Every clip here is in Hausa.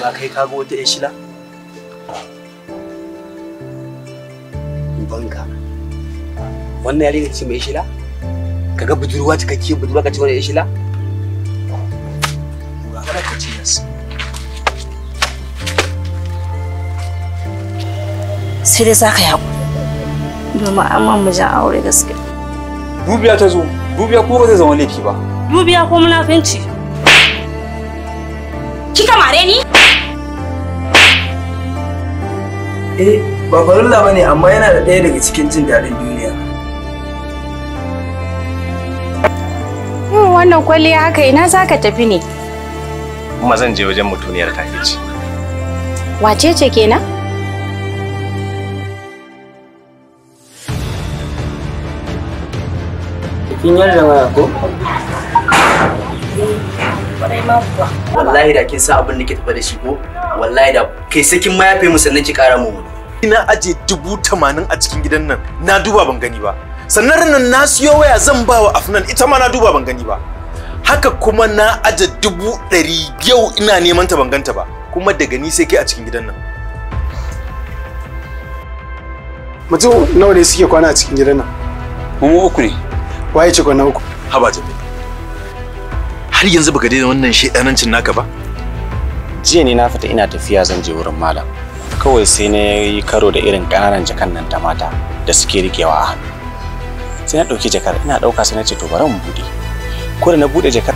Ba kai ka ga wata ƴar shila? Banka. Wannan yarinya ce mai shila? Kaga budurwa cikakkiyar budurwa ka ce wannan ƴar shila? Ba kada ka ce yes. Sai dai za ka yi haƙuri. Domin an man mijin aure gaske. Dubiya ta zo, dubiya ko ba zai zama laifi ba. Dubiya ko munafinci? Kika mare ni? Eh, ba farilla bane amma yana da ɗaya daga cikin jin daɗin duniya. Yin wannan kwalliya haka ina za ka tafi ne? Kuma zan je wajen mutuniyar kafe ce. Wace ce kenan? Kin yarda waya ko? Wallahi da kin san abin da ke tafa da shi ko? Wallahi da kai sai kin mayafe mu sannan ki ƙara mu. Ina aje 80,000 a cikin gidan nan, na duba ban gani ba. Sannan ranar na siyo waya zan ba wa Afnan, ita ma na duba ban gani ba. Haka kuma na aje 100,000 yau ina neman ta ban ganta ba. Kuma daga ni sai kai a cikin gidan nan. Mutum nawa ne suke kwana a cikin gidan nan? Mu uku ne. Waye ce kwana uku? Haba Jamilu. Har yanzu baka daina wannan shedanancin naka ba? Jiya ne na fita ina tafiya zan je wurin malam. Kawai sai na yi karo da irin ƙananan jakan nan ta mata da suke rikewa a hannu. Sai na ɗauki jakar, ina ɗauka sai na ce to bari mu buɗe. Ko da na buɗe jakar.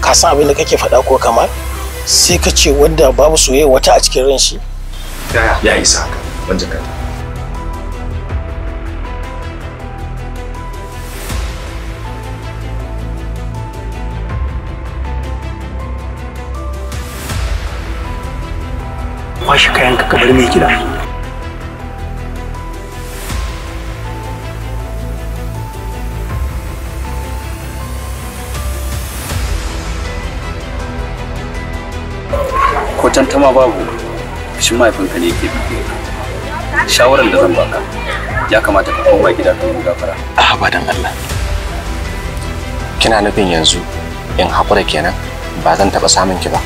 Ka san abin da kake faɗa ko kamar? Sai ka ce wanda babu soyayya wata a cikin ran shi. Ya isa haka, ban jakar. Kwashe kayanka ka bar mai gida. Ko tantama babu, shin mahaifinka ne yake bibiye ka. Shawaran da zan baka, ya kamata ka koma gida ka yi gafara. A ba dan Allah. Kina nufin yanzu in haƙura kenan ba zan taɓa samun ki ba.